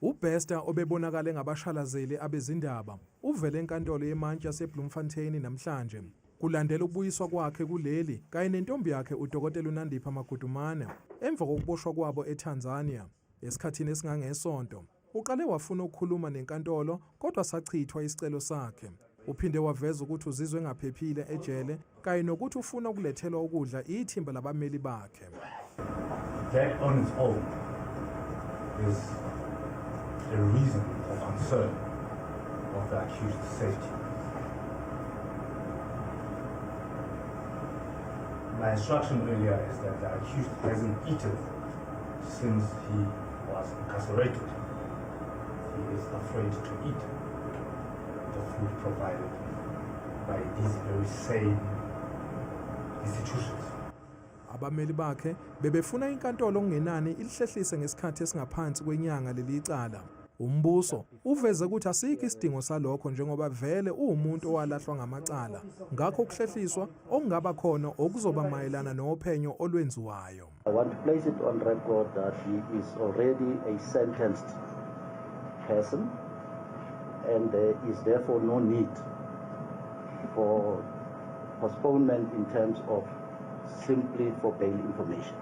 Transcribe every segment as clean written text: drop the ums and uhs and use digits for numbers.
UBester obebonakala engabashalazeli abezindaba uvele enkantolo yemantshi yaseBloemfontein namhlanje kulandela ukubuyiswa kwakhe kuleli kanye nentombi yakhe uDokotela uNandipha Magudumane emva kokuboshwa kwabo eTanzania esikhathini esingangesonto. Uqale wafuna ukukhuluma nenkantolo kodwa sachithwa isicelo sakhe. Uphinde waveza ukuthi uzizwa engaphephile ejele kanye nokuthi ufuna ukulethelwa ukudla ithimba labameli bakhe. That on its own is a reason for concern of the accused's safety. My instruction earlier is that the accused hasn't eaten since he was incarcerated. He is afraid to eat the food provided by these very same institutions. Abameli bakhe bebefuna inkantolo okungenani ilihlehlise ngesikhathi esingaphansi kwenyanga leli cala. Umbuso uveze ukuthi asikho isidingo salokho njengoba vele uwumuntu owalahlwa ngamacala, ngakho ukuhlehliswa okungaba khona okuzoba mayelana nophenyo olwenziwayo. I want to place it on record that he is already a sentenced person and there is therefore no need for postponement in terms of simply for bail information.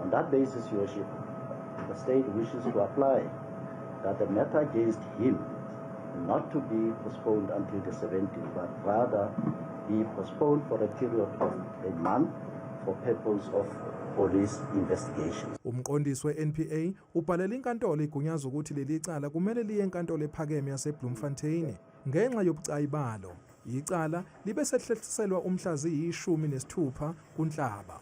On that basis, Your Worship, the state wishes to apply that the matter against him not to be postponed until the 17th, but rather be postponed for a period of a month for purpose of police investigations. Umqondisi we-NPA ubhalela inkantolo igunyaza ukuthi leli cala kumele liye enkantolo ephakeme yaseBloemfontein ngenxa yobucayi balo. Icala libe selihlehliselwa umhla ziyi-16 kuNhlaba.